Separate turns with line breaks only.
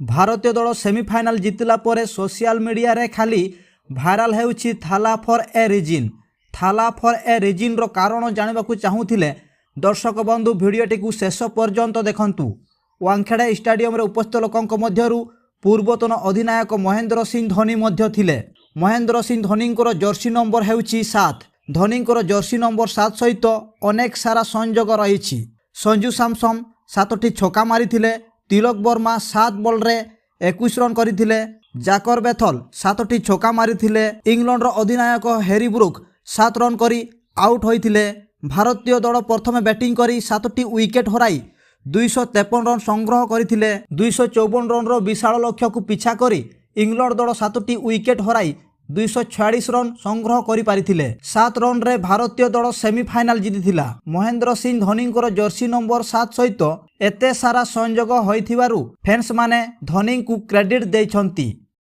ଭାରତୀୟ ଦଳ ସେମିଫାଇନାଲ ଜିତିଲା ପରେ ସୋସିଆଲ ମିଡ଼ିଆରେ ଖାଲି ଭାଇରାଲ ହେଉଛି "Thala for a reason". Thala for a ରିଜିନ୍ର କାରଣ ଜାଣିବାକୁ ଚାହୁଁଥିଲେ, ଦର୍ଶକ ବନ୍ଧୁ, ଭିଡ଼ିଓଟିକୁ ଶେଷ ପର୍ଯ୍ୟନ୍ତ ଦେଖନ୍ତୁ। ୱାଙ୍ଖେଡ଼େ ଷ୍ଟାଡିୟମରେ ଉପସ୍ଥିତ ଲୋକଙ୍କ ମଧ୍ୟରୁ ପୂର୍ବତନ ଅଧିନାୟକ ମହେନ୍ଦ୍ର ସିଂ ଧୋନି ମଧ୍ୟ ଥିଲେ। ମହେନ୍ଦ୍ର ସିଂ ଧୋନିଙ୍କର ଜର୍ସି ନମ୍ବର ହେଉଛି 7। ଧୋନିଙ୍କର ଜର୍ସି ନମ୍ବର 7 ସହିତ ଅନେକ ସାରା ସଂଯୋଗ ରହିଛି। ସଞ୍ଜୁ ସାମସନ୍ ସାତଟି ଛକା ମାରିଥିଲେ। ତିଲକ ବର୍ମା 7 ବଲ୍ରେ 21 ରନ୍ କରିଥିଲେ। ଜାକର ବେଥଲ ସାତଟି ଛକା ମାରିଥିଲେ। ଇଂଲଣ୍ଡର ଅଧିନାୟକ ହ୍ୟାରି ବ୍ରୁକ୍ 7 ରନ୍ କରି ଆଉଟ୍ ହୋଇଥିଲେ। ଭାରତୀୟ ଦଳ ପ୍ରଥମେ ବ୍ୟାଟିଂ କରି ସାତଟି ୱିକେଟ୍ ହରାଇ 253 ରନ୍ ସଂଗ୍ରହ କରିଥିଲେ। 254 ରନ୍ର ବିଶାଳ ଲକ୍ଷ୍ୟକୁ ପିଛା କରି ଇଂଲଣ୍ଡ ଦଳ ସାତଟି ୱିକେଟ୍ ହରାଇ 246 ରନ୍ ସଂଗ୍ରହ କରିପାରିଥିଲେ। 7 ରନ୍ରେ ଭାରତୀୟ ଦଳ ସେମିଫାଇନାଲ ଜିତିଥିଲା। ମହେନ୍ଦ୍ର ସିଂ ଧୋନିଙ୍କର ଜର୍ସି ନମ୍ବର 7 ସହିତ ଏତେ ସାରା ସଂଯୋଗ ହୋଇଥିବାରୁ ଫ୍ୟାନ୍ସମାନେ ଧୋନିଙ୍କୁ କ୍ରେଡିଟ୍ ଦେଇଛନ୍ତି।